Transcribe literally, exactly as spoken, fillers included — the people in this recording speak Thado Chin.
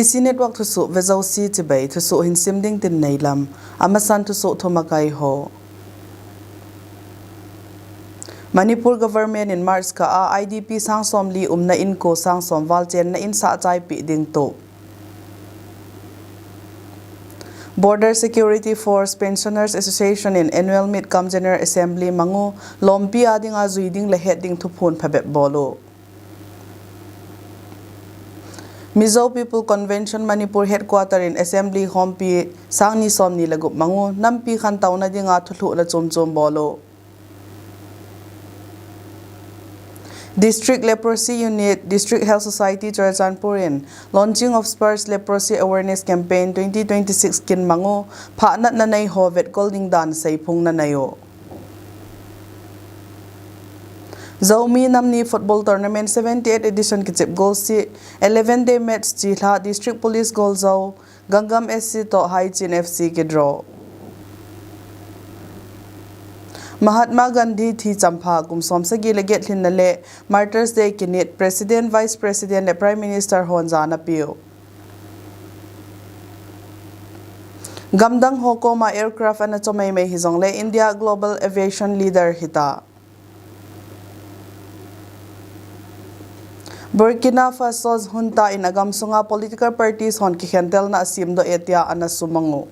C Network thusoh vejouse chibai, thusoh hin sim ding tin neilam. Amasan thusoh thum akai ho. Manipur government in March kah a I D P sang somli umna in ko sang som val chenna in sah chaipi ding toh. Border Security Force Pensioners Association in annual meet cum General Assembly mangu, lompi a dinga jui ding le het ding thuphon phabep bol u. Mizo People Convention Manipur Headquarter in Assembly khompi sang ni som ni le gup mangu, nampi khantouna dinga thulhuhna chom chom bol u. District Leprosy Unit, District Health Society Churachandpur in Launching of Sparsh Leprosy Awareness Campaign twenty twenty-six kin mangu, phahnatna nei ho vetkol ding dan seiphongna nei u. Zomi Namni Football Tournament seventy-eight edition kichep golsi, eleven day match chilha District Police Goljou, Gangnam S C toh Haichin F C kidraw. Mahatma Gandhi thi champha kum som sagi le get lhinna le Martyrs Day kinit President, Vice President le Prime Minister hon jana piu. Gamdang ho koma aircraft ana chomei mei hijongle India global aviation leader hita. Burkina Faso junta in agam sunga political parties hon kikhentelna asimdoh e tia ana sumangu.